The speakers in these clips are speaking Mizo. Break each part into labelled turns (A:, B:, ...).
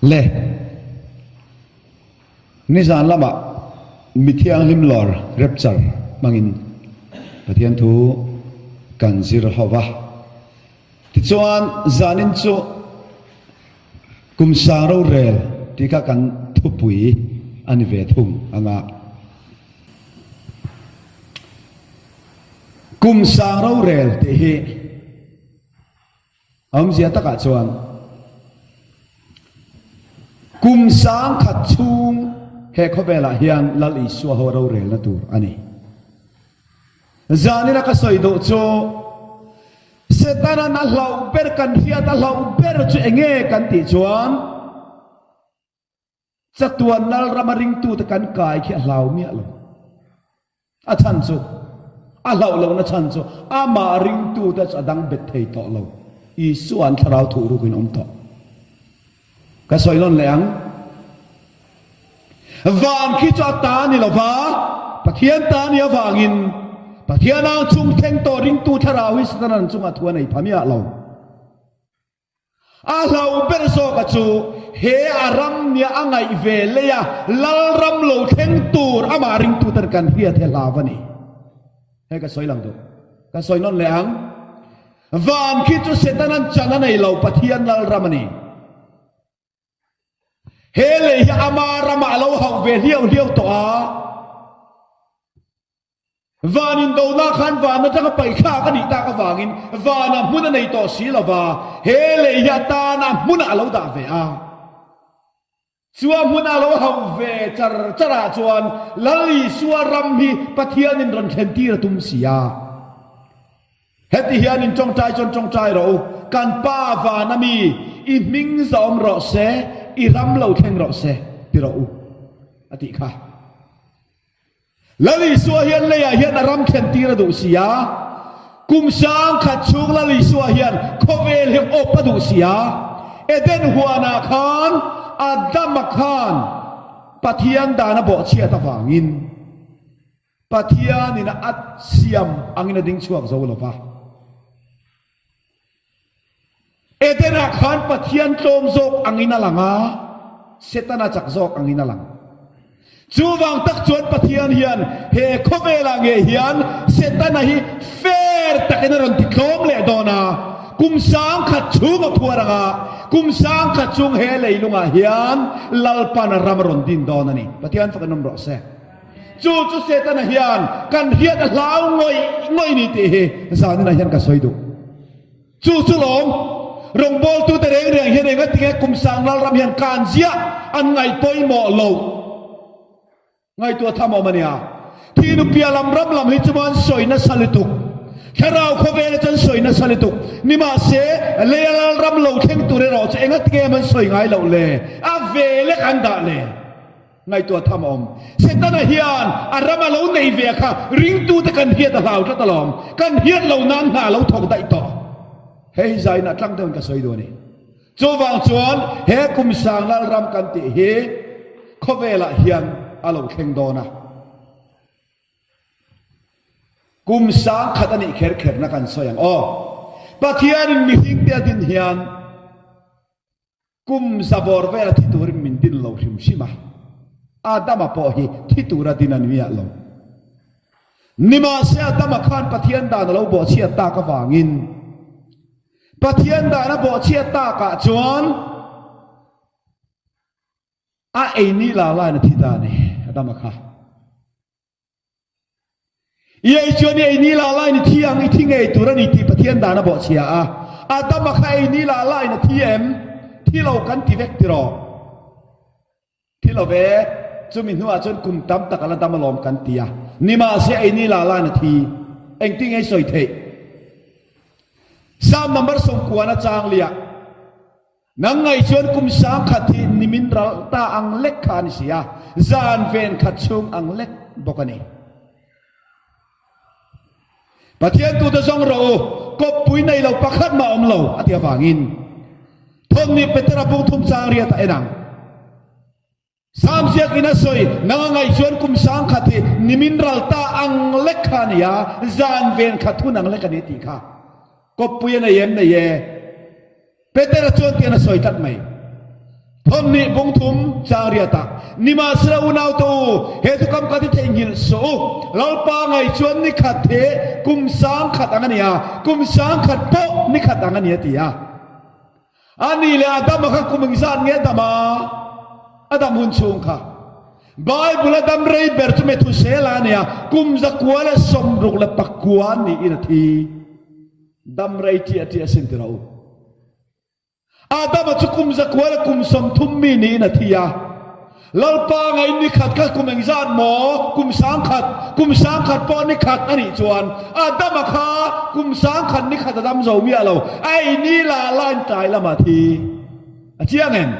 A: Le, nizan lamah mi thianghlim lawr rapture hmangin Pathian thu kan zir ho va. Tichuan zanin chu kum sang rorel tih kha kan thupui a ni ve thung ang a. Kum sang rorel tih hi a awmzia takah chuan kum sang khat chhung he khawvelah hian Lal Isua ho rorelna tur a ni. Zanina ka sawi duh chu Setanan a hlauh ber kan hriat a hlauh ber chu enge kan tih chuan Chatuan Lalrama ringtute kan kai khi a hlau miah lo. A chhan chu, a hlauh lohna chhan chu amah ringtute chu a dang bet thei tawh lo. Isua an thlarau thuh rukin awm tawh. Ka sawi nawn leh ang. Van khi chu a ta ni lova, Pathian ta ni avangin Pathian ang chung thleng tawh ringtu thlarau hi Satanan chungah thu a nei pha miah lo. A hlauh ber zawka chu he a ram nia a ngaih ve lei a Lalram lo thleng tur amah ringtuten kan hriat he hlau a ni. Hei ka sawi lang duh. Ka sawi nawn leh ang. Van khi chu Setanan chan a nei lo, Pathian Lalram a ni. He lei hi ama ramah a lo hauh ve hliau hliau tawh a. Van indona khan van atanga paihthlak a nih tak avangin vanah hmun a nei tawh si lo va, he lei hi a tana hmunah a lo dah ve a. Chu a hmuna lo hauh ve char charah chuan Lal Isua ram hi Pathianin rawn thlen tir a tum si a. Heti hian in tawngtai chuan tawngtai rawh u, Kan Pa van a mi, i hming zawm rawh se, i ram lo thleng rawh se, ti rawh u, a tih kha. Lal Isua hian leiah hian a ram thlen tir a duh si a, kum sangkhat chhung Lal Isua hian khawvel hi awp a duh si a, Eden huanah khan Adama khan Pathian dan a bawhchhiat avangin Pathianin a siam angin a ding chhuak zo lo va. Eden-ah khan Pathian tlawm zawk angin a lang a, Setana chak zawk angin a lang. Chuvang tak chuan Pathian hian he khawvelah ngei hian Setana hi fair takin a rawn ti tlawm leh dawn a, kum sangkhat chhung a phuar ang a, kum sangkhat chhung he leilungah hian Lalpan a ram a rawn din dawn a ni. Pathian fak in awm rawh se. Chu chu Setana hian kan hriat a hlau ngawih ngawih ni tih hi zaninah hian ka sawi duh. Chu chu lawm, rawngbawltute reng reng hian engatinge kum sang lalram hian kan ziah an ngaih pawimawh lo. Ngaihtuah tham awm a nia. Thi nupia lam ram lam hi chuan sawi nasa lutuk. Thlarau khawvela chuan sawi nasa lutuk. Nimahse, leia lalram lo thleng tur erawh chu engatinge an sawi ngai loh le? A ve lek an dah le? Ngaihtuah tham a awm. Setana hian a ram a lo nei ve kha ringtute kan hiat a hlau tlat alawm. Kan hiat lo nan hna a lo thawk daih tawh. Hei hi zainah tlang deuhin ka sawi duh a ni. Chuvang chuan he kum sang Lalram kan tih hi khawvelah hian a lo thleng dawn a. Kum sang khat a nih kher kherna kan sawi ang aw. Pathianin mihringte a din hian Kum zabawr vela thi turin min din lo hrim hrim a, Adama pawh hi thi tura din a ni miah lo. Nimahse Adama khan Pathian dan a lo bawhchhiat tak avangin Pathian dan a bawhchhiat takah chuan a ei ni la lain a thi ta a ni, Adama kha. I ei chuan i ei ni lah lain i thi ang, i thi ngei tur a ni tih Pathian dan a bawhchhia a. Adama kha ei ni lah lain a thi em? Thi lo kan ti vek tiraw? Thi lo ve, chumi hnuah chuan kum tam tak a la dam alawm kan ti a. Nimahse ei ni lah lain a thi. Engtin nge i sawi theih? Psalm number 90 chang liah. Nang ngaih chuan kum sangkhat hi nimin ral ta ang lek kha a ni si a, zan ven khat chhung ang lek bawk a ni. Pathian tute zawng rawh u, kawppui nei lo pakhat mah awm lo a ti avangin Thawmni Petera bung thum chang riat a en ang. Sam ziak in a sawi, Nang a ngaih chuan kum sangkhat hi nimin ral ta ang lek kha a ni a, zan ven khat hun ang lek a ni tih kha. Kawppui a nei em? Nei e. Petera chuan tian a sawi tlat mai. Thawmhnih bung thum chang riatah, Nimahsela unaute u, he thukam khat hi theihnghilh suh u, Lalpa ngaih chuan ni khat hi kum sangkhat ang a ni a, kum sangkhat pawh ni khat ang a ni a ti a. A nih leh Adama kha kum engzat nge a dam a? A dam hun chhung kha. Bible a dam rei ber chu Methusela a ni a, kum 169 niin a thi. Dam rei ṭiah ṭiah a sin ti rawh u. Adama chu kum zakua leh kum 30 mi niin a thi a. Lalpa ngaih ni khat kha kum engzat maw? Kum 10,000. Kum 10,000 pawh ni khat a nih chuan Adama kha kum 10,000 ni khat a dam zo miah lo. A ei ni lah lain tlai lamah a thi. A chiang em?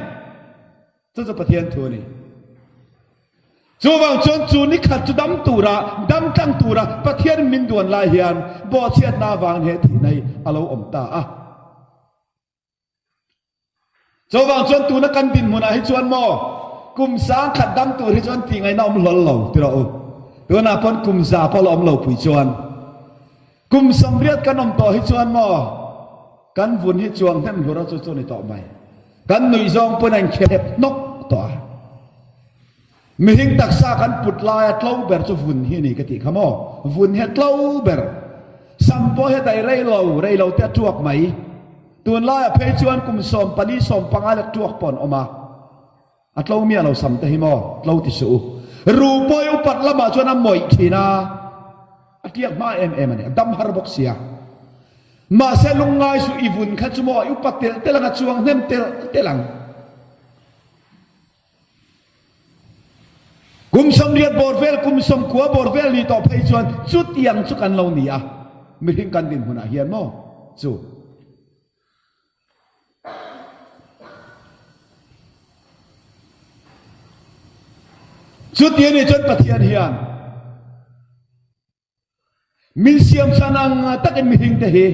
A: Chu chu Pathian thu a ni. Chuvang chuan chu ni khat chu dam tura, dam tlang tura Pathianin min duan lai hian bawhchhiatna avangin he thihna hi a lo awm ta a. Chuvang chuan tuna kan dinhmunah hi chuan maw kum 10,000 dam tur hi chuan tih ngaihna awm hlawl lo ti rawh u. Tunah pawn kum za pawh la awm lo pui chuan kum 80 kan awm tawh hi chuan maw kan vun hi chuang hnem hlur a chu chu ni tawh mai. Kan nuih zawng pawn a inkhep hnawk tawh a. Mihring taksa kan put laia tlo ber chu vun hi a ni ka tih kha maw? Vun hi a tlo ber. Sam pawh hi a daih rei lo, rei lo te a tuak mai. Tunlaiah phei chuan kum 14, 15 lek tuak pawh an awm a. A tlo miah lo sam te hi maw? Tlo ti suh u. Ru pawh hi upat lamah chuan a mawih thin a, a tiak hma em em a ni, a dam har bawk sia. Mahse lungngai suh i vun kha chu maw i upat telh telh ang a chuang hnem telh telh ang. Kum 80 bawr vel, kum 90 bawr vel ni tawh phei chuan chutiang chu kan lo ni a, mihring kan dinhmunah hian maw chu. Chuti a nih chuan Pathian hian min siam chhan ang takin mihring te hi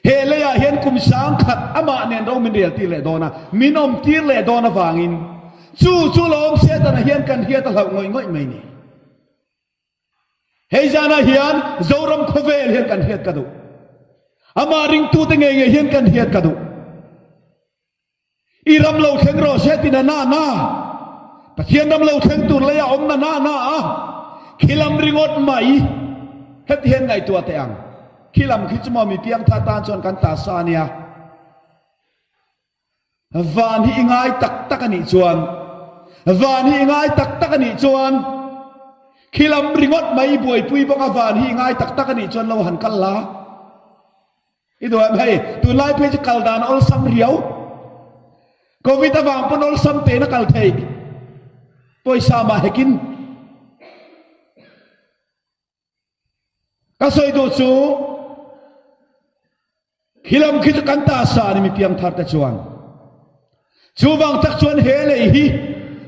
A: he leiah hian kum 10,000 amah nen ro min rel tir leh dawn a, min awm tir leh dawn avangin chu chu lawm Setana hian kan hriat a hlauh ngawih ngawih mai ni. Hei zanah hian Zoram khawvel hian kan hriat ka duh. Amah ringtute ngei ngei hian kan hriat ka duh. I ram lo thleng rawh se ti na na na. Pathian ram lo thleng tur leiah awm na na na a. Khi lam ringawt mai. Heti hian ngaihtuah teh ang. Khi lam khi chu maw mi piangtha tan chuan kan ta sa ania. Van hi i ngai tak tak a nih chuan, van hi i ngai tak tak a nih chuan, khi lam ringawt mai i buaipui bawk a, van hi i ngai tak tak a nih chuan lo han kal la. I duh em hei, tunlai phei chu kal dan a awlsam riau. Covid avang pawn awlsam tein a kal theih. Pawisa mah hekin. Ka sawi duh chu khi lam khi chu kan ta sa ni mi piangthar te chuan chuvang tak chuan he lei hi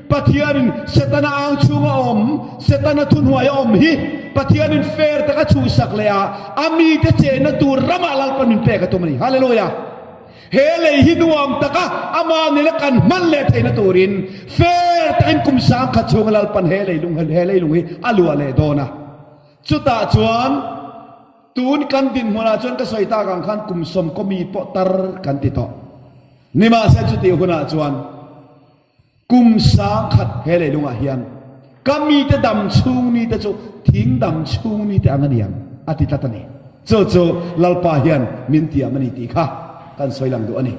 A: Pathianin Setana ang chhunga awm Setana thuhnuai a awm hi Pathianin fair taka chhuhsak leh a a mite chenna tur ramah Lalpan min pek a tum a ni. Hallelujah! He lei hi nuam taka amah nena kan hman leh theihna turin fair takin kum 10,000 chhunga Lalpan he leilung he leilung hi a luah leh dawn a. Chutah chuan tun kan dinhmunah chuan ka sawi tak ang khan kum 10 mi pawh tar kan ti tawh. Nimahse chutih hunah chuan Kum 10,000 he leilungah hian ka mite dam chhung nite chu thing dam chhung nite ang a ni ang a ti tlat a ni. Chu chu Lalpa hian min tiam a ni tih kha kan sawi lang duh a ni.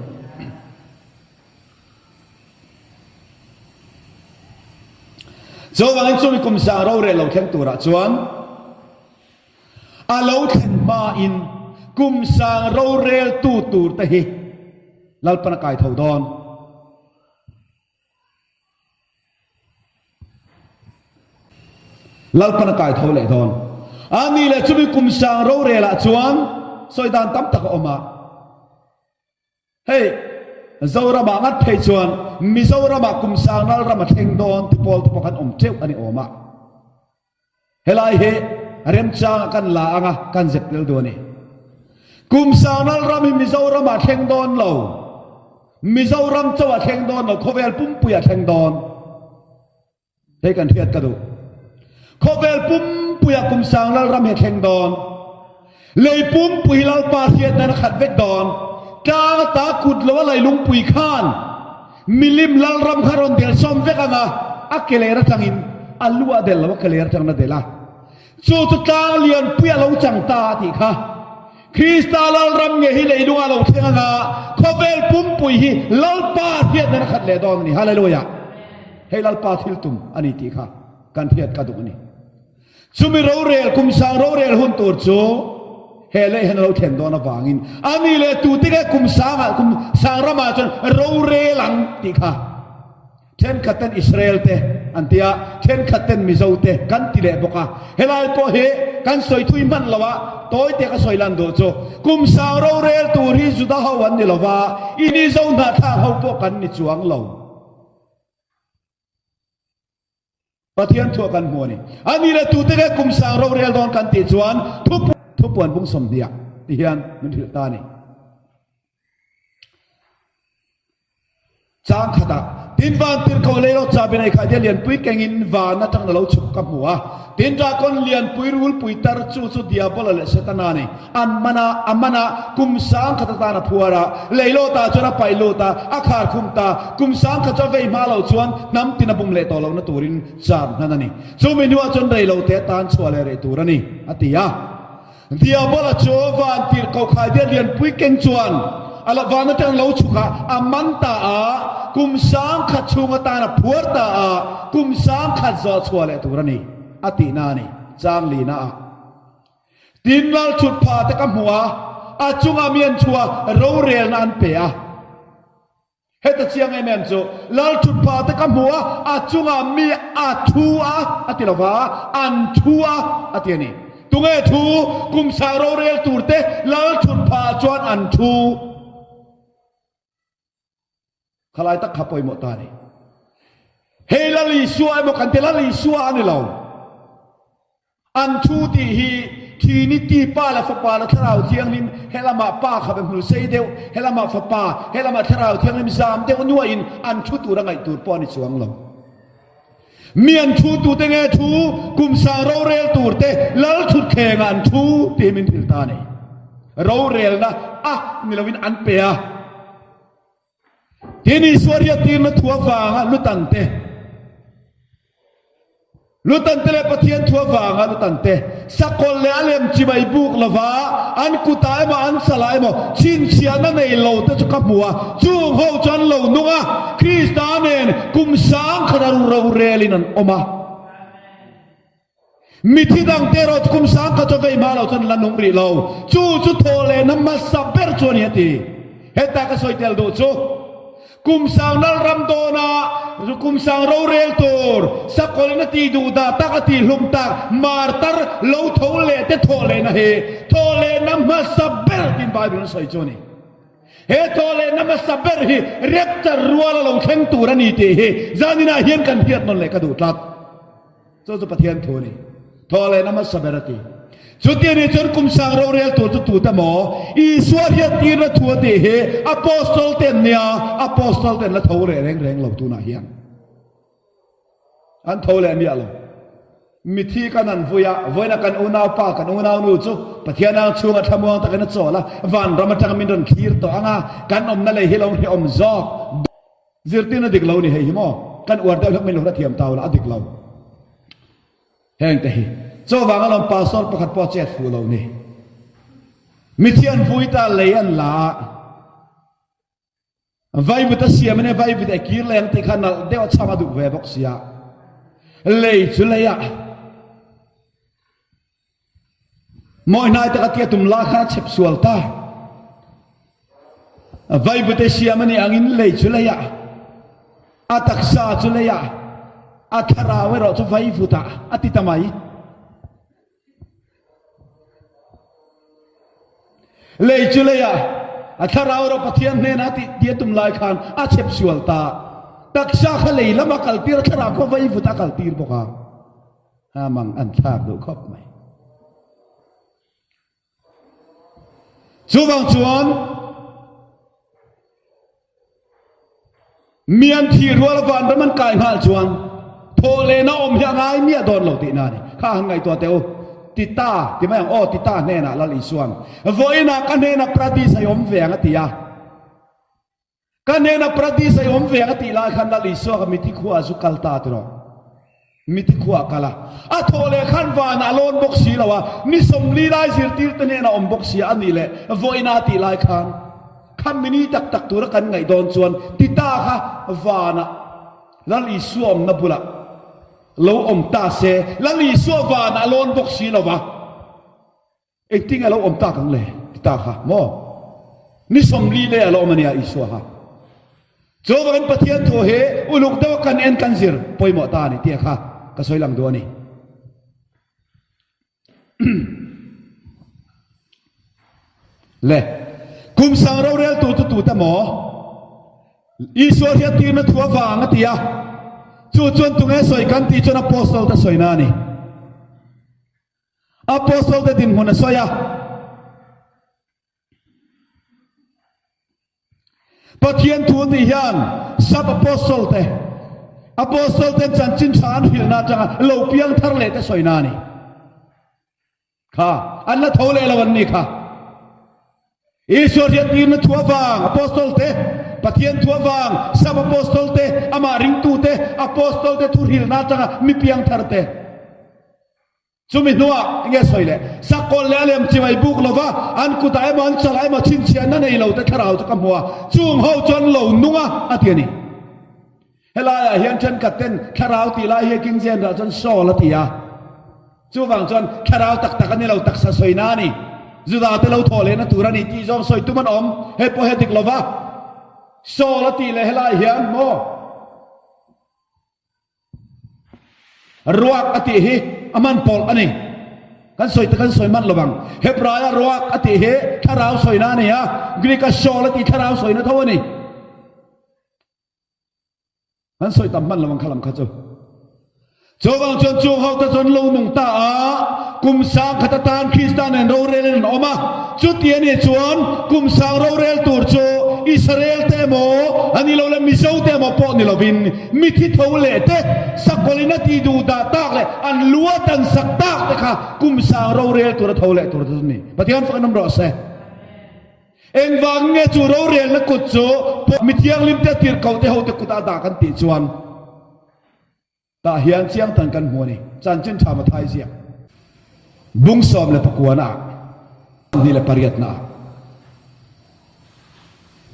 A: Chuvangin chumi kum sang rorel lo thleng turah chuan a lo thlen hmain kum sang roreltu turte hi Lalpan a kai tho dawn. Lalpan a kai tho leh dawn. A ni leh chumi kum sang rorelah chuan sawi dan tam tak a awm a. Hei, Zoramah ngat phei chuan Mizoramah kum sang ral ram a thleng dawn ti pawl te pawh kan awm teuh a ni awm a. Helai hi remchangah kan la ang a, kan zep tel duh a ni. Kum sanal ram hi Mizoram ah thleng dawn lo. Mizoram chauh ah thleng dawn lo, khawvel pumpui ah thleng dawn. Hei kan hriat ka duh. Khawvel pumpui ah kum sanal ram hi a thleng dawn. Lei pumpui hi Lalpa hriat nan a khat vek dawn. Tlang ata kut lo a leilungpui khan milim lalram kha rawn del sawm vek ang a, a ke ler atangin a lu a del lo, a ke ler atangin a del a. Chu chu tlang lianpui a lo chang ta a tih kha. Krista lalram nge hi leilunga lo thleng anga khawvel pumpui hi Lalpa hriatna a khat leh dawn a ni. Hallelujah! Hei Lalpa thil tum a ni tih kha kan hriat ka duh a ni. Chumi rorel, kum sang rorel hun tur chu he lei hian a lo thlen dawn avangin a ni leh tute nge kum sangah, kum sang ramah chuan rorel ang tih kha Thenkhat ten Israel te an ti a, thenkhat ten Mizo te kan ti leh bawk a. Helai pawh hi kan sawi thui hman lo a, tawi te ka sawi lan duh chu. Kum sang rorel tur hi Juda ho an ni lo va, i Mizo hnahthlak ho pawh kan ni chuang lo. Pathian thuah kan hmu a ni. A ni leh tute nge kum sang rorel dawn kan tih chuan thupuan bung sawmhniah ti hian min hrilh ta a ni. Chang khatah, Tin van tirhkoh leilawk chabi nei khai te lianpui kengin van atang na lo chhuk ka hmu a. Tin drakon lianpui rulpui tar chu chu Diabola leh Setana a ni. An man a, a man a, kum 10,000 atan a phuar a. Leilawtah chuan a paih lut a, a khar khum ta. Kum 10,000 chu a vei hma lo chuan hnam tin a bum leh tawh lohna turin char hnan a ni. Chumi hnuah chuan reilote atan chhuah leh reh tur a ni, a ti a. Diabola chu van tirhkoh khaidiat lianpui keng chuan a lo van atang lo chhuk a, a man ta a, kum 10,000 chhung atan a phuar ta a, kum 10,000 zawh chhuah leh tur a ni, a tihna a ni. Chang lina ah. Tin lal chhut pha te ka hmu a, a chungah mi an chhu a, rorelna an pe a. Heta chiang em em chu lal thutphah te ka hmu a, a chungah mi a thu a a ti lova, an thu a a ti a ni. Tunge thu? Kum sang rorel tur te lal thutphah chuan an thu. Khalai tak kha pawimawh ta a ni. Hei Lal Isua emaw kan ti, Lal Isua a ni lo. An thu tih hi Trinity, Pa le Fapa le Thlarau Thianghlim, helamah Pa kha be hmul sei deuh, helamah Fapa, helamah Thlarau Thianghlim zam deuh nuaiin an thu tur a ngaih tur pawh a ni chuang lo. Mi an thu tute nge thu, kum sang rorel tur te lal thutthlengah an thu tih hi min hrilh ta a ni. Rorelna a ni loin an pe a. Tin, Isua riattirna thu avanga lutante, lutante leh Pathian thu avanga lutante, sakawlh leh a lem chibai buk lova an kutah emaw an chalah emaw chhinchhiahna nei lo te chu ka hmu a, chung ho chu an lo nung a, Krista nen kum 10,000 a rorelin an awm a. Mithi dangte erawh chu kum 10,000 chu vei hma lo chuan la nung rih lo. Chu chu thawh lehna hmasa ber chu a ni a ti. Heta ka sawi tel duh chu, kum sang nal ram dawna kum sang rorel tur, sakawlin a tih duh dah tak, a tih hlum tak, martar lo tho leh te thawh lehna hi thawh lehna hmasa ber tiin Bible in a sawi chu a ni. He thawh lehna hmasa ber hi rapture ruala lo thleng tur a ni tih hi zaninah hian kan hriat nawn leh ka duh tlat. Chu chu Pathian thu a ni. Thaw leh na hmasa ber a ti. Chuti nih chuan kum sang rorel tur chu tute maw? Isua hriattirna thu a tih hi Apostol te an nia, Apostol te an la tho reh reng reng lo tunah hian. An tho leh miah lo. Mithi kan an vui a, vawiina kan unaupa, kan unaunu chu Pathian ang chhunga thlamuang takin a chawl a, vanram atanga min rawn thlir tawh ang a, kan awmna lei hi lo hrehawm zawk. Zirtirna dik lo ni hei hi maw? Kan uar deuh hlek mai lo hrethiam ta ula a dik lo. Heng te hi chuvang alawm pastor pakhat pawh chet fuh lo ni. Mithian vui ta lei an la a, vaivut a siam in e vaivut e kir leng tih kha nalh deuh a chham a duh ve bawk sia. Lei chu lei ah Mawi hnai tak a tia tum la khan a chep sual ta. Vaivute siam a nih angin lei chu leiah, a taksa chu leiah, a thlarau erawh chu vaivutah a ti ta mai. Lei chu leiah, a thlarau erawh Pathian hnenah a tih tia tum lai khan a chep sual ta. Taksa kha lei lama kaltir a, thlarau kha vaivutah a kaltir bawk a. A mang an thlak duh khawp mai. Chuvang chuan mi an thi rual vanram an kai nghal chuan thawhlehna awm hi a ngai miah dawn lo tihna a ni. Kha han ngaihtuah teh u. Tita ti mai ang aw, Tita hnenah Lal Isuan vawiinah ka hnenah Paradis a awm ve ang a ti a. Ka hnena Paradis a i awm ve ang a tih lai khan Lal Isua kha mithi khua ah zu kal ta tiraw? Mithi khua a kal a, a thawh leh khan vanah a lawn bawk si lo a, ni 40 lai zirtirte hnenah a awm bawk si a, a nih leh vawiin a tih lai khan kha mini tak tak tura kan ngaih dawn chuan Tita kha vanah Lal Isua awmna bulah lo awm ta se, Lal Isua vanah a lawn bawk si lo va. Engtin a lo awm tak ang le? Ti ta kha maw? Ni 40 leh a lo awm a nia Isua kha. Chuvangin Pathian thu hi uluk deuha kan en kan zir pawimawh ta a ni tih kha ka sawi lang duh a ni. Le, kum sang roreltu chu tute maw? Isua hriattirna thu avang a ti a, chu chuan tunge sawi kan tih chuan Apostle te sawina a ni. Apostle te dinhmun a sawi a. Pathian thu tih hian sub apostle te, apostle ten chanchin tha an hrilhna atanga lo piang thar leh te sawina a ni. Kha an la tho leh lo an ni kha. Isua hriattirna thu avang apostle te, Pathian thu avang sub apostle te, amah ringtu te, apostle te thu hrilhna atanga mi piang thar te. Chumi hnuah enge sawi leh? Sakawlh leh a lem chimai buk lova an kutah emaw an chalah emaw chhinchhiahna nei lo te thlarau chu ka hmu a, chung ho chu an lo nung a, a ti a ni. Helaiah hian thenkhat ten thlarau tih lai hi King James ah chuan soul a ti a, chuvang chuan thlarau tak tak a ni lo, taksa sawina a ni, Juda te lo thawh lehna tur a ni tih zawng sawi tum an awm, hei pawh hi a dik lova, soul a tih leh helaiah hian maw? Ruak a tih hi a hman pawlh a ni. Kan sawi te kan sawi hman lovang. Hebraia ruak a tih hi thlarau sawina a ni a, Greek-a soul a tih thlarau sawina tho a ni. Kan sawi tam hman lovang kha lam kha chu. Chuvang chuan chung ho te chuan lo nung ta a, kum sang khat atan Krista nen rorelin an awm a. Chuti a nih chuan kum sang rorel tur chu Israel te emaw, a ni lo le Mizo te emaw pawh ni lovin mithi tho leh te, sakawlin a tih duh dah tak leh an lu a tan sak tak te kha kum sang rorel tur a tho leh tur chu a ni. Pathian fak in awm rawh se. Engvang nge chu rorelna kut chu mithianghlim te tirhkoh te hote kutah a dah kan tih chuan tah hian chiang tan kan hmu a ni. Chanchin tha Mathai ziak bung 19 na ah 28 na ah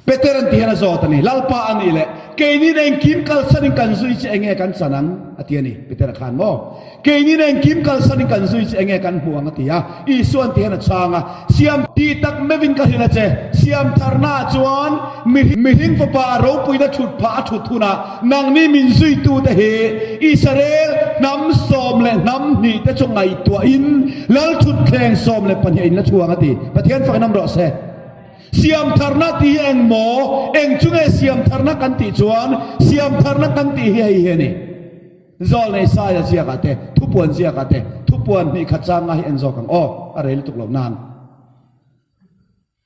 A: Peter an ti hian a zawt a ni, Lalpa a nih leh keinin engkim kalsanin kan zui chu enge kan chan ang? a ti a ni. Peter-a khan maw? Keinin engkim kalsanin kan zui chu enge kan hmu ang? a ti a. Isua an ti hian a chhang a, Siam tih tak meuhin ka hrilh a che, siam tharnaah chuan mihring fapa a ropuina thut phah a thut hunah nangni min zuitute hi Israel hnam 12 te chu ngaihtuahin Lal thutthleng 12 in la chhuang a ti. Pathian fak inawm rawh se. Siam tharna tih hi eng maw? Eng chu nge siam tharna kan tih chuan siam tharna kan tih hi hei hi a ni. Zawlnei Saia ziakah te, thupuan ziakah te, thupuan hnih khat chang nga hi en zawk ang aw, a rei lutuk loh nan.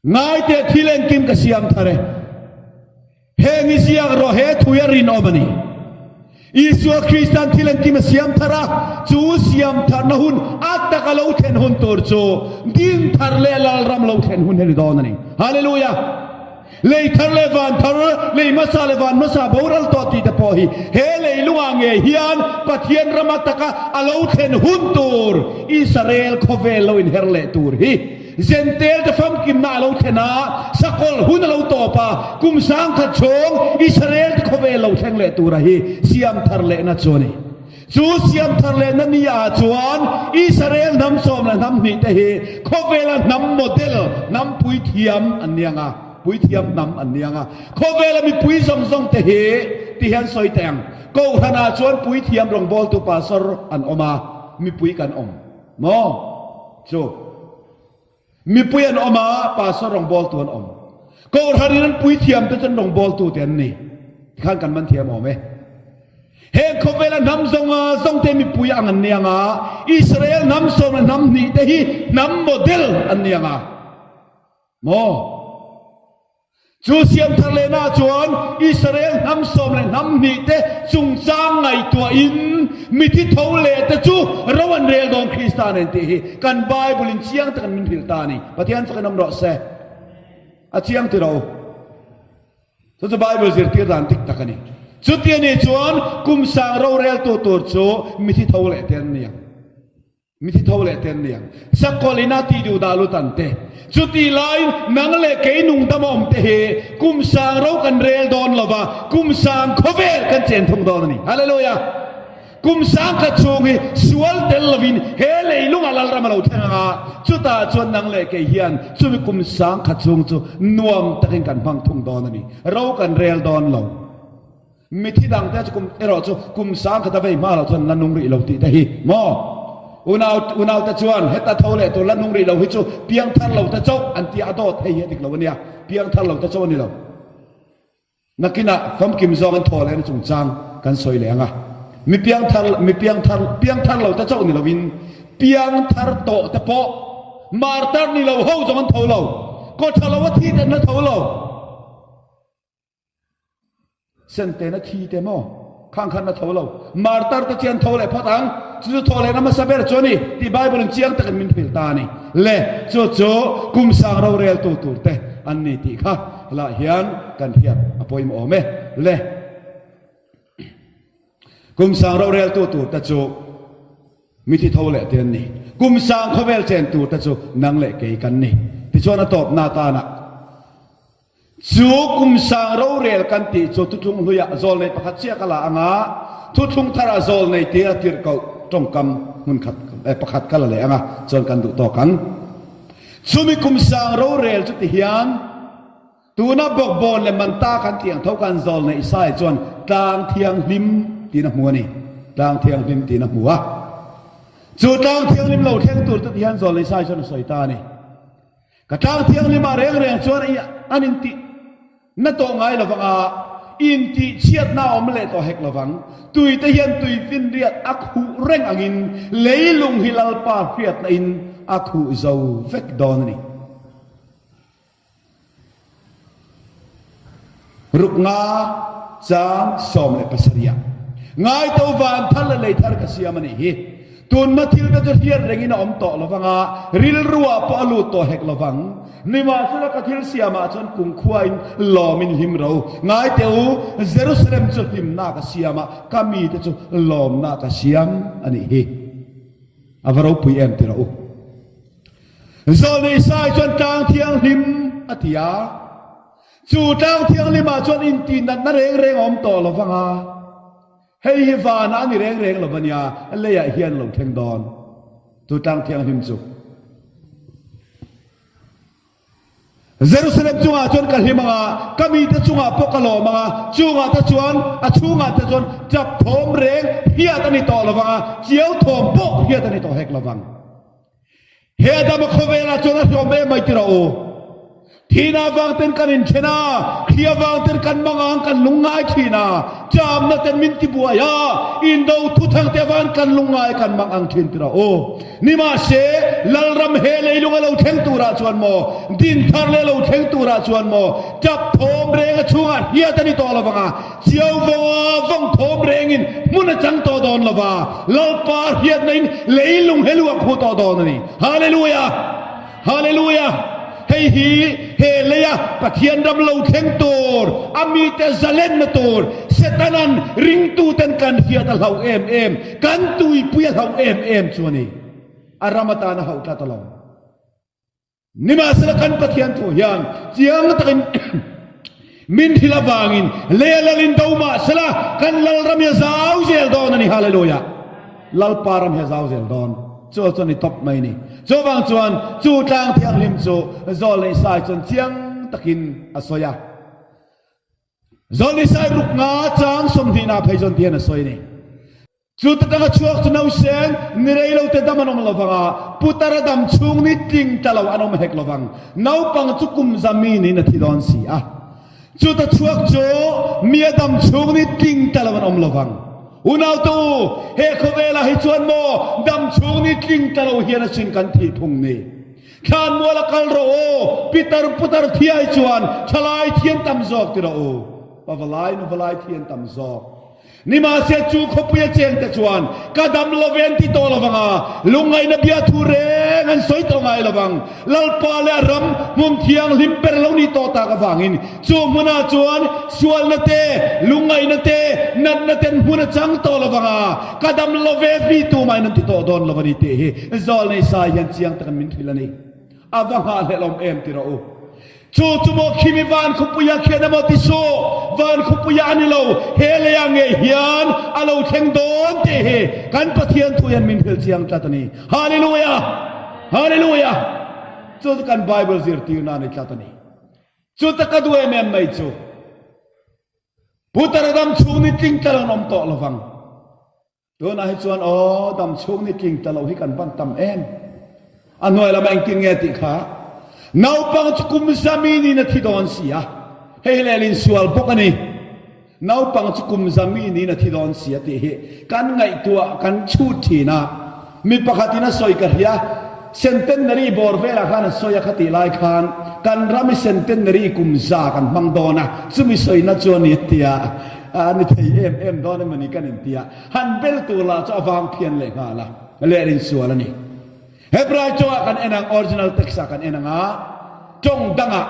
A: Ngaite thil engkim ka siam thar e. Heng i ziak rawh he thui a rinawm a ni. Isua Krista'n thil engkim a siam thar a, chu siam tharna hun a taka lo thlen hun tur chu ding thar leh Lalram lo thlen hun hi a ni dawn a ni. Hallelujah! Lei thar leh van thar, lei hmasa leh van hmasa boral tawh tih te pawh hi he leilungah ngei hian Pathian rama taka a lo thlen hun tur Israel khawvel lo inher leh tur hi Jentail te famkimna a lo thlen a, sakawlh hun a lo tawp a, kum 1000 chhung Israel te khawvel lo thleng leh tura hi siam thar lehna chu a ni. Chu siam thar lehna ni ah chuan Israel hnam sawm leh hnam hnih te hi khawvela hnam model, hnam puithiam an ni ang a, puithiam hnam an ni ang a. Khawvela mipui zawng zawng te hi ti hian sawi teh ang, Kohhran ah chuan puithiam rawngbawltu pastor an awm a, mipui kan awm maw? Chu mipui an awm a, pastor rawngbawltu an awm. Kohhran in an puithiam te chuan rawngbawltu te an ni. Tikhan kan man thiam awm e. Heng khawvela hnam zawnga zawng te mipui ang an ni ang a, Israel hnam sawm leh hnam hnih te hi hnam model an ni ang a. Maw? Chu siam thar lehna chuan Israel hnam sawm leh hnam hnih te chungchang ngaihtuahin mithi tho leh te chu ro an rel dawn Krista nen tih hi kan Bible in chiang takin min hrilh ta a ni. Pathian fakin awm rawh se. A chiang ti ro. Chu chu Bible zirtir dan dik tak a ni. Chuti a nih chuan kum sang roreltu tur chu mithi tho leh te an ni ang. Mithi tho leh te an ni ang. Sakawlh ina tih duh dah lut an te. Chuti laiin nang leh kei nungdam a awm te hi kum sang ro kan rel dawn lo va, kum sang khawvel kan chen thung dawn a ni. Hallelujah! Kum sangkhat chhung hi sual tel lovin he leilungah Lalram a lo thleng ang a, chutah chuan nang leh kei hian chumi kum sangkhat chhung chu nuam takin kan hmang thung dawn a ni. Ro kan rel dawn lo. Mithi dangte chu kum erawh chu kum sangkhat a vei hma loh chuan la nung rih lo tih te hi maw? Unau unaute chuan heta tho leh tur la nung rih lo hi chu piangthar lo te chauh an tia a dawt hei hi a dik lo a nia, piangthar lo te chauh a ni lo. Nakinah famkim zawngin thaw lehna chungchang kan sawi leh ang a, mi piangthar mi piangthar piangthar lo te chauh ni lovin piangthar tawh te pawh martar ni lo ho zawng an tho lo, kawtha lo a thi te an la tho lo. Sentena thi te maw? Khang khan a tho lo. Martar te chian tho leh phawt ang. Chu chu thaw lehna hmasa ber chu a ni tih Bible in chiang takin min hrilh ta a ni. Le, chu chu kum sang roreltu tur te an ni tih kha helaiah hian kan hriat a pawimawh awm e. Le, kum sang roreltu tur te chu mithi tho leh te an ni. Kum sang khawvel chen tur te chu nang leh kei kan ni. Tichuan a tawpna atana. Chu kum sang rorel kan tih chu thuthlung hluiah zawlnei pakhat chiah ka la ang a, thuthlung tharah zawlnei tia tirhkoh tawngkam hmun khat pakhat ka la leh ang a, chuan kan duh tawk ang. Chumi kum sang rorel chu ti hian tuna bawkbawn leh manta kan tih ang tho kan zawlnei Isaiah chuan tlang thianghlim tiin a hmu a ni. Tlang thianghlim tiin a hmu a. Chu tlang thianghlim lo thleng tur chu ti hian zawlnei Isaiah chuan a sawi ta a ni. Ka tlang thianghlimah reng reng chuan an intih na tawh ngai lovang a, intih chhiatna a awm leh tawh hek lovang. Tuite hian tui finriat a khuh reng angin leilung hi Lalpa hriatna in a khuh zo vek dawn a ni. Ruknga chang 17 ah Ngaito van thar leh lei thar ka siam a nih hi. Tunhma thil te chu hriat rengin a awm tawh lo vang a, rilruah pawh a lut tawh hek lo vang. Nimahsela ka thil siamah chuan kumkhuain lawmin hlim ro. Ngai teh u, Jerusalem chu hlimna ka siam a, ka mite chu lawmna ka siam a nih hi. A va ropui em ti rawh u. Zawlnei Isai chuan tlang thianghlim a ti a, chu tlang thianghlimah chuan intihnatna reng reng a awm tawh lo vang a. Hei hi vanah a ni reng reng lo ania, leiah hian lo thleng dawn. Chu tlang thianghlim chu. Jerusalem chungah chuan ka hlim ang a, ka mite chungah pawh ka lawm ang a, chungah te chuan, a chhungah te chuan chap thawm reng hriat a ni tawh lo vang a, chiau thawm pawh hriat a ni tawh hek lo vang. He Adama khawvelah chuan a hriawm em mai ti rawh u. Thihna avang ten kan inthen a, thli avang ten kan mangang kan lungngai thin a, chamna ten min tibuai a, indo thuthang te avang kan lungngai kan mangang thin ti rawh u. Nimahse, Lalram he leilung a lo thleng turah chuan maw, dinthar leh lo thleng turah chuan maw, tap thawm reng a chhungah hriat a ni tawh lovang a, Chiau vawnga vawng thawm rengin hmun a chang tawh dawn lova, Lalpa hriatna in leilung he lu a khuh tawh dawn a ni. Hallelujah! Hallelujah! Hei hi he leia Pathian ram lo thleng tur, a mite zalenna tur, Setanan ringtuten kan hriat a hlauh em em, kan tuipui a hlauh em em chu a ni. A ram atana hauh tlat alawm. Nimahsela kan Pathian thu hian chiang takin min hrilh avangin lei lal in do mahsela kan Lalram hi a zau zel dawn a ni. Hallelujah! Lalpa ram hi a zau zel dawn. Chu chuan i tawp mai ni. Chuvang chuan chu tlang thianghlim chu Zawlnei Sai chuan chiang takin a sawi a. Zawlnei Sai ruk nga chang sawmhnihna phei chuan tihian a sawi a ni. Chu ta tanga chhuak chu nausen ni rei lo te dam an awm lovang a, putar a dam chhung ni tling ta lo an awm hek lovang. Naupang chu kum za mi niin a thi dawn si a. Chu ta chhuak chu mi a dam chhung ni tling ta lo an awm lovang. Unaute u, he khawvelah hi chuan maw dam chhung ni tling ta lo hian a sin kan thih phung ni. Thlanmual a kal rawh u, pitar putar thi ai chuan thalai thi an tam zawk ti rawh u. Pavalai nuvalai thi an tam zawk. Nimahse chu khawpuia chengte chuan ka dam lo ve an ti tawh lo vang a, lungngaihna biathu reng an sawi tawh ngai lo vang. Lalpa leh a ram hmun thianghlim ber lo nih tawh tak avangin chu hmunah chuan sualna te, lungngaihna te, natna ten hmun a chang tawh lo vang a, ka dam lo ve mi tumahin an ti tawh dawn lo a ni tih hi Zawlnei Sai hian chiang takin min hrilh a ni. A va nghahhlelhawm em ti rawh u. Chu chu maw khimi van khawpuia khian emaw ti suh, van khawpuia a ni lo, he leiah ngei hian a lo thleng dawn tih hi kan Pathian thu hian min hrilh chiang tlat a ni. Hallelujah! Hallelujah! Chu chu kan Bible zirtirna a ni tlat a ni. Chu ta ka duh em em mai chu, Putar dam chhung ni tling tla lo an awm tawh lovang. Tunah hi chuan aw dam chhung ni tling ta lo hi kan van tam em. A hnuai lamah engtin nge tih kha naupang chu kum zami niin a thi dawn si a, hei hi lehlin sual bawk a ni. Naupang chu kum zami niin a thi dawn si a tih hi kan ngaihtuah kan chhut thin a. Mi pakhatin a sawi ka hria, Centenary bawr velah khan a sawi a khatih lai khan kan ram hi Centenary kum za kan hmang dawn a, chumi sawina chu a ni a ti a. A ni thei em em dawn emaw ni kan inti a, han bel tur lah chu a vang phian leh nghal a, leh rinsual a ni. Hebrai tawngah kan en ang, original text ah kan en ang a, tawng dangah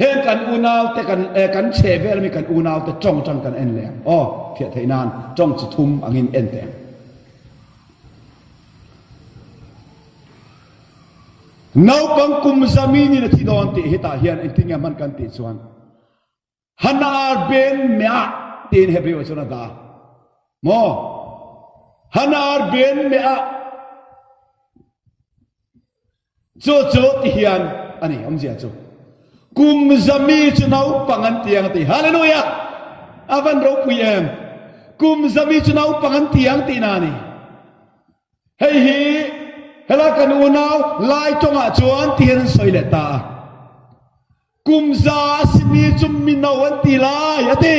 A: heng kan unaute kan eh kan chheh vel ami kan unaute tawng atang kan en leh ang. Aw, fiah theih nan tawng chi thum angin en teh ang. Naupang kum zaminin a thi dawn tih hetah hian engtin nge hman kan tih chuan, Hanar ben meah tiin Hebrew ah chuan a dah. Maw? Hanar ben meah. Chu chu ti hian a ni awmzia chu. Kum zami chu naupang an ti ang a ti. Hallelujah! A van ropui em! Kum zami chu naupang an ti ang tihna a ni. Hei hi helai kan unau Lai tawngah chuan ti hian an sawi leh ta a. Kum za a simi cu mino an ti lai, a ti.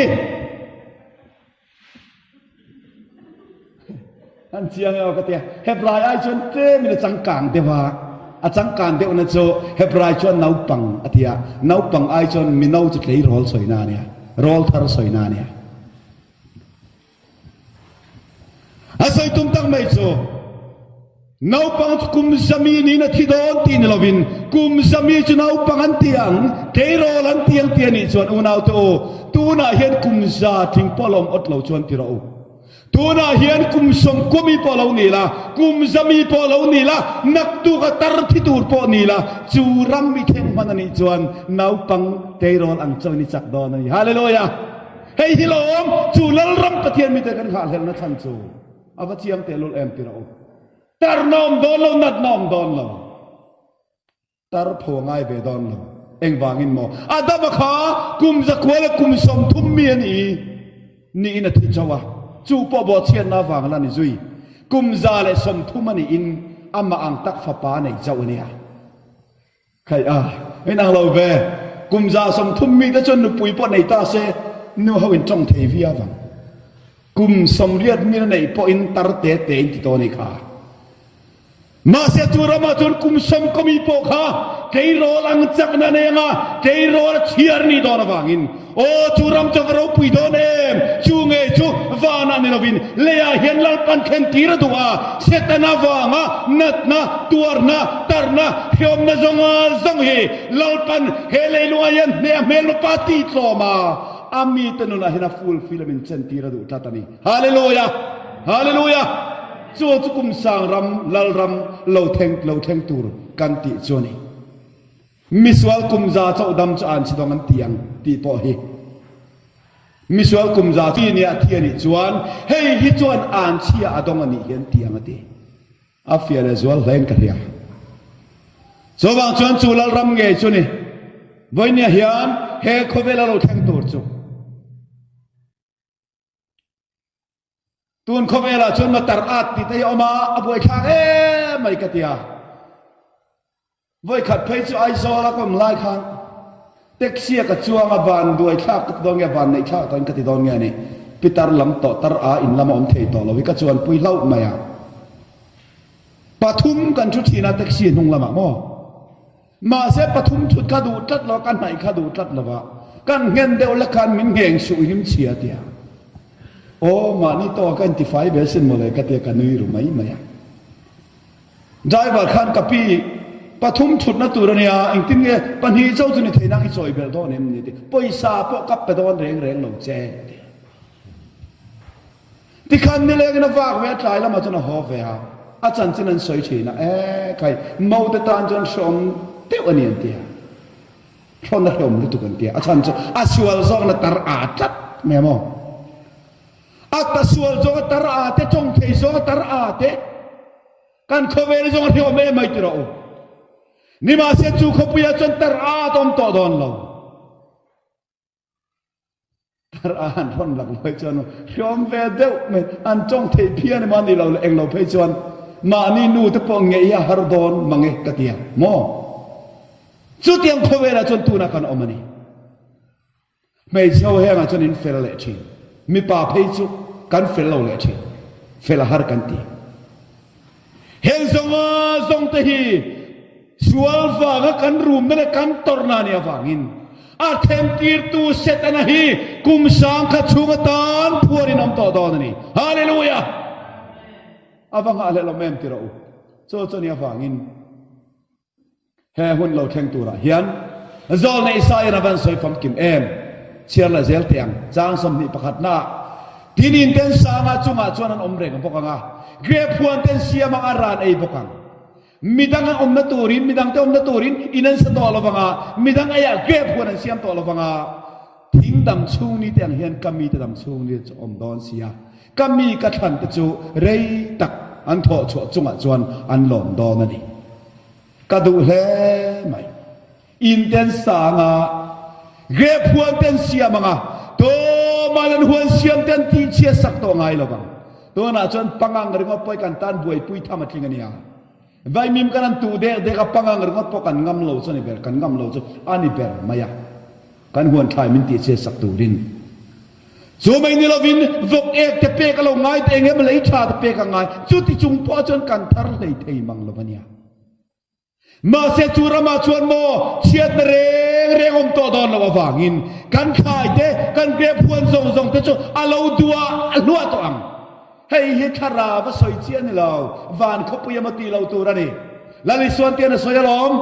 A: An chiang eo ka tia. Hebrai ai chuan tlem in a changkang deuh a. A changkan deuhna cu Hebrai chuan naupang a tia. Naupang ai chuan mino cu tleirawl soina a nia. Rawlthar soina a nia. A sawi tum tak mai chu naupang chu kum zami niin a thi dawn tih ni lovin kum zami chu naupang an ti ang, tleirawl an ti ang tih a nih chuan unaute u, tunah hian kum za tling pawh lawm awt lo chuan ti rawh u. Tunah hian kum 90 mi pawh lo ni la, kum zami pawh lo ni la, naktuk a tar thi tur pawh ni la, chu ram i thleng hman a nih chuan naupang tleirawl ang chauhin i chak dawn a ni. Hallelujah! Hei hi lawm chu Lalram Pathian mite kan nghahhlelhna chhan chu a va chiang tehlul em ti rawh u. Tarna awm dawn lo, natna awm dawn lo, tar pho a ngai ve dawn lo. Engvangin maw? Adama kha kum zakua leh kum 30 mi a ni niin a thi chauh a, chu pawh bawhchhiatna avang la ni zui. Kum 130 a niin amah ang tak fapa a nei chauh a nia. Khaih a, inang lo ve. Kum 130 mite chuan nupui pawh nei ta se, nu ho in tawng thei viau ang. Kum 80 mil neih pawhin tar te te in ti tawh a ni kha. Mahse chu ramah chuan kum 90 mi pawh kha tleirawl ang chakna nei anga tleirawl a chhiar ni dawn avangin Aw, chu ram chu a va ropui dawn em! Chu ngei chu vanah ni lovin leiah hian Lalpan thlen tir a duh a, Setana vanga natna, tuarna, tarna, hreawmna zawnga zawng hi Lalpan he leilungah hian hneh a hmelmapa tih tlawm a, a mite nunah hian a fulfill a min chen tir a duh tlat a ni. Hallelujah! Hallelujah! Chu chu kum sang ram, Lalram lo thleng lo thleng tur kan tih chu a ni. Misual kum za chauh dam chu an si dawng an ti ang tih pawh hi misual kum za chi nia thi a nih chuan hei hi chuan an chhia a dawng a nih hi an ti ang a ti. A fiah leh zual hlein ka hria. Chuvang chuan chu Lalram ngei chu ni vawinia hian he khawvel a lo thleng tur chu. Tun khawvelah chuan matar at tih te hi a awm a, a buaithlak em mai ka ti a. Vawikhat phei chu Aizawl a ka awm lai khan taxi a ka chuang a, van buaithlak ka ti dawn nge, van neih thlak tawhin ka ti dawn nge ni, pitar lam tawh tar a in lama awm thei tawh lo hi ka chuanpui hlauh mai a. Pathum kan thu thin a taxi hnung lamah maw? Mahse pathum thut kha duh tlat lo a, ka hnaih kha duh tlat lo a, kan nghen deuh la khan min ngheng suh him chhia tia. Aw, mahni tawka ka intifai ve asin mawle ka tia ka nui ru mai mai a. Driver khan ka pi pathum thutna tur a nia, engtin nge pahnih chauh chu ni thei nang i chawi belh dawn em ni ti, pawisa pawh ka pe dawn reng reng lo che a ti a. Tikhan nilengin a vak ve a, tlai lamah chuan a haw ve a, a chanchin an sawi thin a, e khai, mote tan chuan hreawm deuh a ni an ti a. Hrawn a hreawm lutuk an ti a, a chhan chu a sual zawkna tar aa tlat mai a maw? A ta sual zawk a tar aa te, tawng thei zawk a tar aa te, kan khawvel zawng a hreawm em mai ti rawh u. Nimahse chu khawpuiah chuan tar aa a awm tawh dawn lo. Tar a han rawn lak luai chuan hreawm ve deuh mai, an tawng thei phian emaw a nih loh leh englo phei chuan mahni nu te pawh ngei hi a har dawn mang e ka ti a maw? Chutiang khawvelah chuan tunah kan awm a ni. Hmeichhe ho hengah chuan in fel leh thin, mipa phei chu kan fel lo leh thin, fel a har kan ti. Heng zawnga zawng te hi sual vanga kan rumna leh kan tawrhna a nih avangin a themtirtu Setana hi kum sangkhat chhung atan phuarin awm tawh dawn a ni. Hallelujah! A va nghahhlelh awm em ti rawh u. Chu chu a nih avangin He hun lo thleng turah hian Zawlnei Isaiah a van sawi famkim em? Chhiar la zel teh ang. Chang 21 naah, Tinin ten sanga chungah chuan an awm reng bawk ang a, grep huan ten siam ang a ran ei bawk ang. Midang an awmna turin, midangte awmna turin in an sa tawh lo vang a, midang eiah grep huan an siam tawh lo vang a. Thing dam chhung ni te ang hian ka mite dam chhung ni chu awm dawn si a, ka mi ka thlan te chu rei tak an thawh chhuah chungah chuan an lawm dawn a ni. Ka duh hle mai. In ten sang a, grep huan ten siam ang a, tuman an huan siam ten tihchhia sak tawh ngai lo vang. Tunah chuan pangang ringawt pawh hi kan tan buaipui tham a tling a nia. Vaimim kan an tuh dek dek a, pangang ringawt pawh kan ngam lo chu a ni ber, kan ngam lo chu a ni ber mai a. Kan huan thlai min tihchhia sak turin. Chu mai ni lovin vawk ek te pek a lo ngai ta eng em lei tha te pek a ngai. Chuti chung pawh chuan kan thar hlei thei mang lo a nia. Mahse chu ramah chuan maw chhiatna reng reng awm tawh dawn loh avangin kan thlai te, kan grep huan zawng zawng te chu a lo duah hluah tawh ang. Hei hi thlarau a sawi chiah a ni lo, van khawpui emaw tih loh tur a ni. Lal Isuan tian a sawi alawm.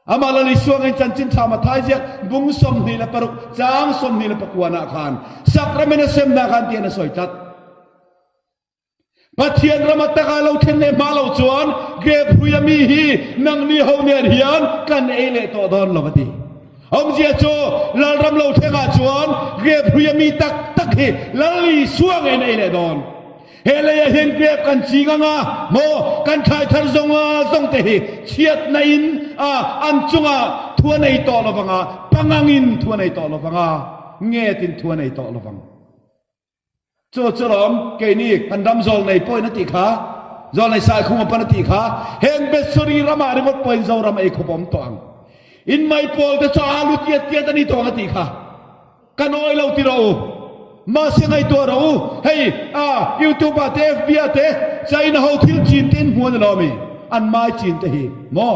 A: Amah Lal Isua ngei chanchin tha Mathai ziak bung 26 chang 29 ah khan sacrament a semna khan tian a sawi tlat. Pathian ram a taka lo thlen leh hma lo chuan grep hrui a mi hi nangni ho nen hian kan ei leh tawh dawn lo a ti. Awmzia chu Lalram lo thlengah chuan grep hrui a mi tak tak hi Lal Isua ngeiin a ei leh dawn. He leiah hian grep kan ching ang a, maw kan thlai thar zawng zawng te hi chhiatna in a an chungah thu a nei tawh lo vang a, pangang in thu a nei tawh lo vang a, nget in thu a nei tawh lo vang. Chu chu lawm keini kan ram zawlnei pawhin a tih kha, zawlnei Saikhuma pawn a tih kha, heng Bethsori ramah ringawt pawhin Zoram ei khawp awm tawh ang. In maipawl te chu alu tiat tiat a ni tawh ang a tih kha. Kan awi lo ti rawh u. Mahse ngaihtuah rawh u. Hei a YouTube ah te FB ah te China ho thil chin te in hmu a ni lo ami? An mai chin te hi maw?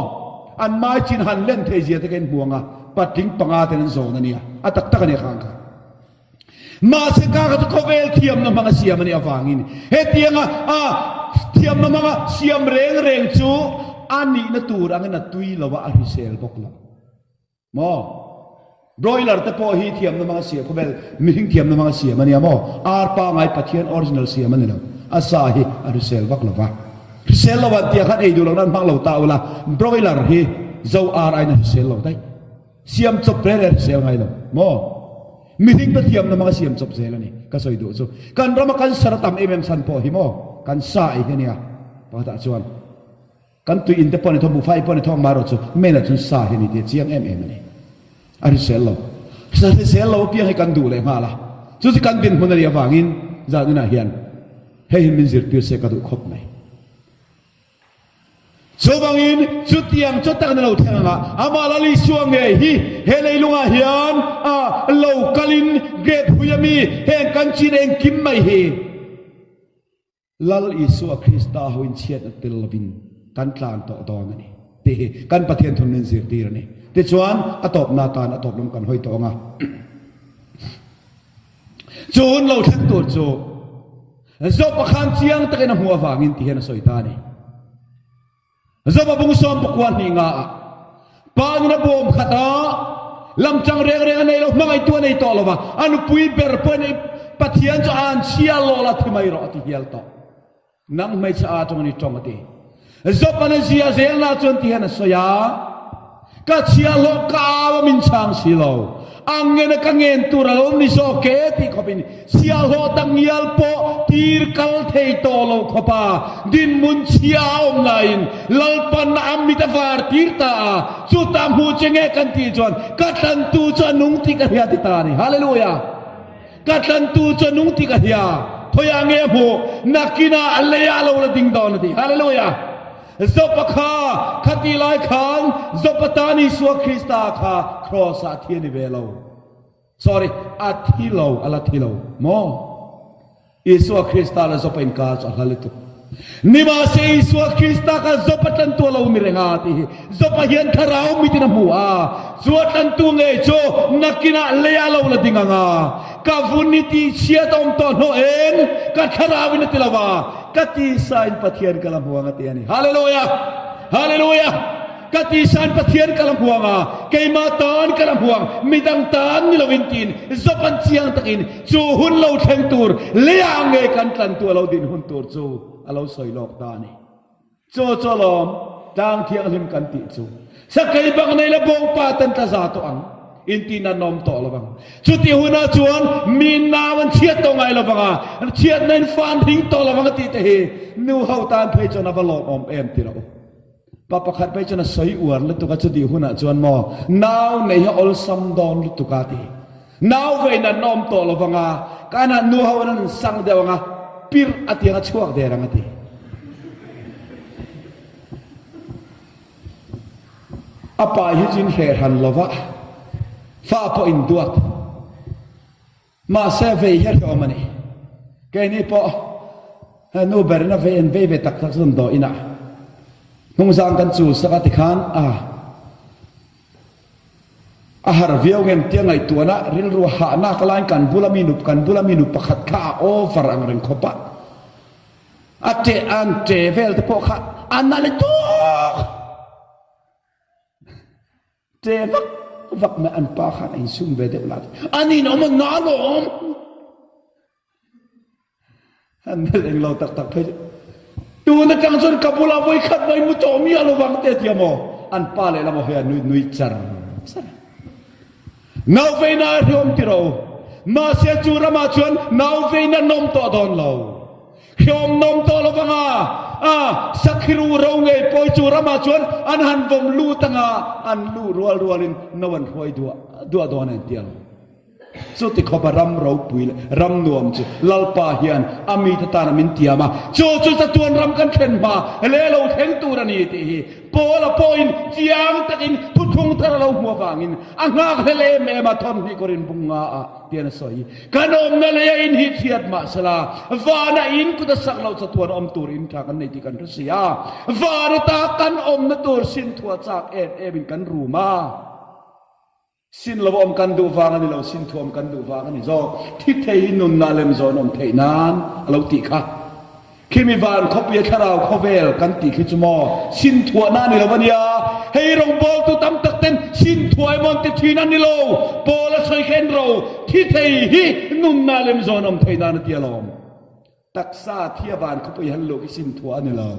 A: An mai chin han len thei zia te kha in hmu ang a, patling panga ten an zawn a nia. A tak tak a nia khang kha. Mahse ka kha chu khawvel thiamna hmanga siam a nih avangin hetianga a thiamna hmanga siam reng reng chu a nihna tur angin a tui lo a, a hrisel bawk lo. Maw? Broiler te pawh hi thiamna hmanga siam khawvel mihring thiamna hmanga siam a nia maw? Ar pangai Pathian original siam a ni lo. A sa hi a hrisel vak lo va. Hrisel lo an tia khan ei duh lohna an hmang lo ta ula, broiler hi zo ar aiin a hrisel lo daih. Siam chawp reng reng a hrisel ngai lo. Maw? Mihring te thiamna hmanga siam chawp zel a ni. Ka sawi duh chu kan rama cancer a tam em em chhan pawh hi maw? Kan sa ei hi a nia. Pakhatah chuan. Kan tui in te pawh ni thawk, buhfai pawh ni thawk marawh chu main ah chuan sa hi a ni tih a chiang em em a ni. A hrisel lo. Sa hrisel lo apiang hi kan duh leh nghal a. Chu chu kan dinhmun a nih avangin zan inah hian hei hi min zirtir se ka duh khawp mai. Chuvangin chutiang chu tak ni lo thleng anga amah Lal Isua ngei hi he leilungah hian a lo kalin grape hui a mi heng kan chin engkim mai hi Lal Isua Krista hoin chhiatna tel lovin kan tlan tawh dawn a ni tih hi kan Pathian thun min zirtir a ni. Tichuan, a tawpna atan a tawp lam kan hawi tawh ang a. Chu hun lo thleng tur chu Job-a khan chiang takin a hmuh avangin ti hian a sawi ta a ni. Job-a bung 19 hnih nga ah pa nun a bawm khat a, lamṭang reng reng a nei lo, hmangaihtu a nei tawh lo va, a nupui ber pawhin Pathian chu a an chhia lawh la thi mai rawh a ti hial tawh. Nang hmeichhe a aṭang a ni ṭawng a ti. Job-a'n a zia zelna chuan ti hian a sawi a, Ka chhiahhlawh ka au a min chhang si lo, a ngen a ka ngen tur a lo ni zawk e tih khawpin chhiahhlawh tak ngial pawh tir kal thei tawh lo khawpa dinhmun chhia a awm laiin Lalpan a mit a var tir ta a, chutah hmuh che nge kan tih chuan ka tlantu chu a nung tih ka hria ti ta a ni. Hallelujah! Ka tlantu chu a nung tih ka hria, khawiah nge a hmuh? Nakinah a leiah a lo la ding dawn a ti. Hallelujah! Job-a kha khati lai khan Job-a tan Isua Krista kha Kraws-ah a thi a ni ve lo. Sorry, a thi lo, a la thi lo maw? Isua Krista le Job-a inkar chu a hla lutuk. Nimahse Isua Krista kha Job-a tlantu a lo ni reng a tih hi Job-a hian thlarau mitin a hmu a, chu a tlantu ngei chu nakinah leiah a lo la ding ang a, ka vun i tihchhiat a awm tawh hnawh eng, ka thlarauin a ti lo va, Ka tisain Pathian ka la hmu ang a ti a ni. Hallelujah! Hallelujah! Ka tisain Pathian ka la hmu ang a, keimah tan ka la hmu ang, midang tan ni loin tiin Job-an chiang takin chu hun lo thleng tur leiah nge kan tlantu a lo din hun tur chu a lo sawi lawk ta a ni. Chu chu alawm tlang thianghlim kan tih chu. Sakei bak nei la bawngpa ten tla za tawh ang. Inti nan awm tawh lo vang. Chuti hunah chuan mi nau an chhiat tawh ngai lo vang a, chhiatna in fa an hring tawh lo vang a tih te hi nu ho tan phei chuan a va lawmawm em ti rawh u. Pa pakhat phei chuan a sawi uar lutuk a, chutih hunah chuan maw nau nei hi a awlsam dawn lutuk a ti. Nau vein an awm tawh lo vang a, kanah nu ho an an sang deuh ang a, pirh a tiang a chhuak der ang a ti. A pa hi chu in hreh hran lo va, fa pawh in duat. Mahse vei hi a hrehawm a ni. Keini pawh nu berin a vei an vei ve tak tak chu damdawi inah hnungzang kan chul sak a tikhan a a har viau ngem tia ngaihtuahna rilru hahnak laiin kan bula mi nu kan bula mi nu pakhat kha a over ang reng khawp a. A ṭe an ṭe vel te pawh kha a na le tuk. Ṭe vak vak mai an pa khan a insum ve deuh la. An in awm a na alawm. An melh eng lo tak tak phei chu. Tun atang chuan ka bulah vawi khat mai mu tawh miah lo vang te a ti a maw? An pa lehlam a hawi a nui nui char char. Nauveina a hreawm ti ro. Mahse chu ramah chuan nauveina nawm tawh dawn lo. Hreawm nawm tawh lo vang a, a sakhiru ro ngei pawi chu ramah chuan an han vawm lut ang a, an luh rual rualin no an hruai duah duah dawn a inti ang. Chuti khawpa ram ropui leh ram nuam chu Lalpa hian a mite tana min tiam a, chu chu chatuan ram kan thlen hma leh lo thleng tur a ni tih hi Paula pawhin chiang takin thuthlung thar a lo hmu avangin a nghakhlel em em a, thawmhnih Korin bung nga ah tian a sawi. Kan awmna lei a in hi chhiat mah sela, vana in kut a sak loh chatuan awm tur in tha kan nei tih kan hre si a, van ata kan awmna tur sin thuah chak em em in kan rum a. Sin lo awm kan duh vang a ni lo, sin thuam kan duh vang a ni zawk. Thi thei hi nunna lem zawn awm theih nan a lo tih kha. Khimi van khawpui a thlarau khawvel kan tih khi chu maw sin thuahna a ni lo a nia. Hei rawngbawltu tam tak ten sin thuah emaw an ti thin a ni lo. Paul a sawi kha en ro, thi thei hi nunna lem zawn awm theih nan a ti alawm. Taksa thi a van khawpui han luh khi sin thuah a ni lo.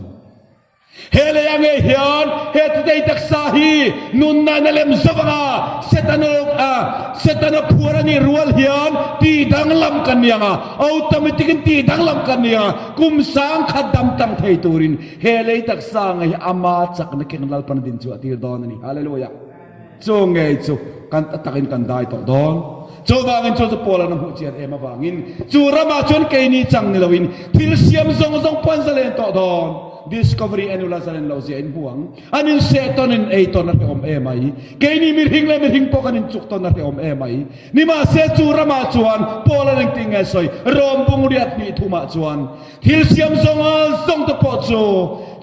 A: He lei ah ngei hian he thutei taksa hi nunnak na lem zau anga Satan a phuar a nih rual hian ti danglam kan ni anga automatic in ti danglam kan ni anga kum 10,000 dam tang thei turin he lei taksa ngei hi ama chakna keng Lalpan a din chhuah tir dawn a ni. Hallelujah. Chu ngei chu kan a takin kan dai tawh dawn. Chuvangin chu chu Paul-a'n a hmuh chian em avangin chu ramah chuan keini chang ni loin thil siam zawng zawng pawh an zalen tawh dawn. Discovery en ula zalen lo zia in hmu ang. An in seh tawn in ei tawn a hrehawm emai. Keini mihring leh mihring pawh kan in chuk tawn a hrehawm emai. Nimahse chu ramah chuan Paul an engtin nge sawi? Rom bung riat hnih thumah chuan thil siam zawng zawng te pawh chu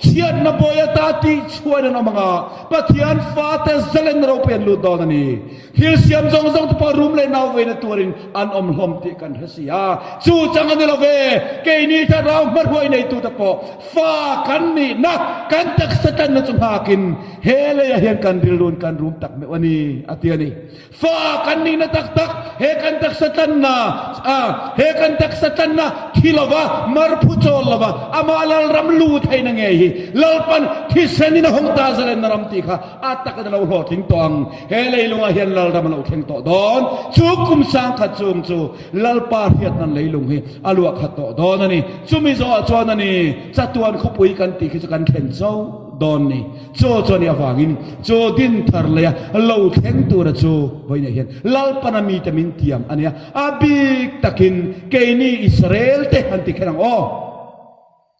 A: chhiatna bawi ata tih chhuain an awm ang a, Pathian fate zalen ropui an lut dawn a ni. Thil siam zawng zawng te pawh rum leh nau veina tuarin an awm hlawm tih kan hre si a. Chu chang a ni lo ve, keini thlarau hmahruai neitute pawh fa kan nihna, kan taksa tanna chu nghakin he leiah hian kan rilrun kan rum tak meuh a ni, a ti a ni. Fa kan nihna tak tak, he kan taksa tlanna, a, he kan taksa tlanna thi lova, marphu chawl lova, amah Lalram lu theihna ngei hi Lalpan thisenin a hawng ta zalenna ram tih kha a takin a lo hlawhtling tawh ang. He leilungah hian Lalram a lo thleng tawh dawn. Chu kum sangkhat chung chu Lalpa hriat nan leilung hi a luah khat tawh dawn a ni. Chumi zawhah chuan a ni, chatuan khawpui kan tih khi chu kan thlen chauh dawn ni. Chaw chu a nih avangin chaw din thar leia lo thleng tura chu vawiinah hian Lalpana mite min tiam a nia. A bik takin keini Israel te han ti kher ang aw.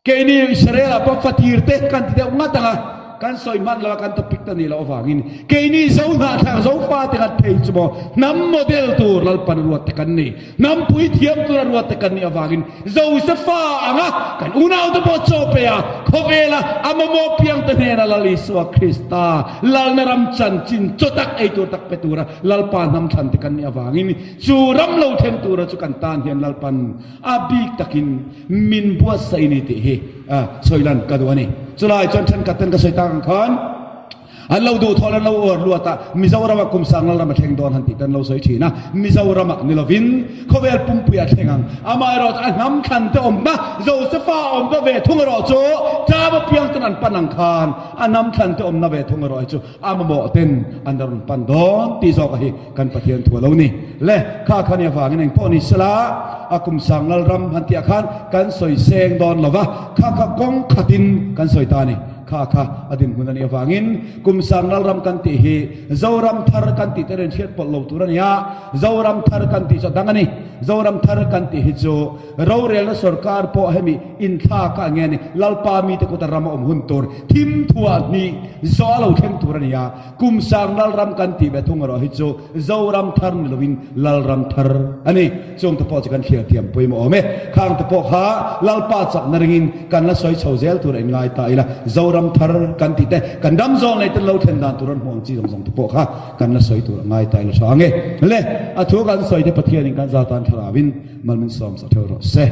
A: Keini Israel-ah pawh fatir te kan ti deuh ngat ang a, kan sawi hman lo a, kan topic ta nih loh avangin keini Zo hnahthlak Zofa te kan phei chu maw hnam model tur Lalpan ruat te kan ni, hnam puithiam tura ruat te kan nih avangin Josefa anga kan unaute pawh chaw pe a, khawvela a mamawh piang te hnena Lal Isua Krista Lalna ram chanchin chaw tak ei tur tak pe tura Lalpa hnam thlan te kan nih avangin chu ram lo thleng tura chu kan tan hian Lalpan a bik takin min buatsaih ni tih hi sawi lan ka duh a ni. Chulai chuan thenkhat ten ka sawi tak ang khan an lo duh thawn an lo uar luat a, Mizorama kum sang lalram a thleng dawn han tih te an lo sawi thin a, Mizorama ni lovin khawvel pumpui a thleng ang. Amaherawh chu a hnam thlan te awmna Josefa awmna ve thung erawh chu tlama piang ten an pan ang khan a hnam thlan te awmna ve thung erawh hi chu a mamawh ten an la rawn pan dawn tih zawk a hi kan Pathian thu a lo ni. Le, kha kha ni avangin engpawh ni sela, a kum sang lalram han tihah khan kan sawi seng dawn lo va, kha kha kawng khatin kan sawi ta a ni. Kha kha a dinhmun a nih avangin kum sang lalram kan tih hi Zoram thar kan tih te nen hriat pawlh lo tur a ni a, Zoram thar kan tih chu a dang a ni. Zoram thar kan tih hi chu rorelna sorkar pawh hemi inthlak a nge a ni, Lalpa mite kuta ram a awm hun tur thim thuah hnih zawh a lo thleng tur a ni a. Kum sang Lalram kan tih ve thung erawh hi chu Zoram thar ni loin Lalram thar a ni. Chung te pawh chu kan thlir thiam pawimawh awm e. Khang te pawh kha Lalpa chakna ringin kan la sawi chho zel tur a inngai ta ila. Zoram thar kan tih te, kan ram zawng leh ten lo thlen dan tur an hmuh ang chi zawng zawng te pawh kha kan la sawi tur a ngai ta ila tha ang e. Le, a thu kan sawi te Pathianin kan za tan thlarauin mal min sawm sak theuh rawh se.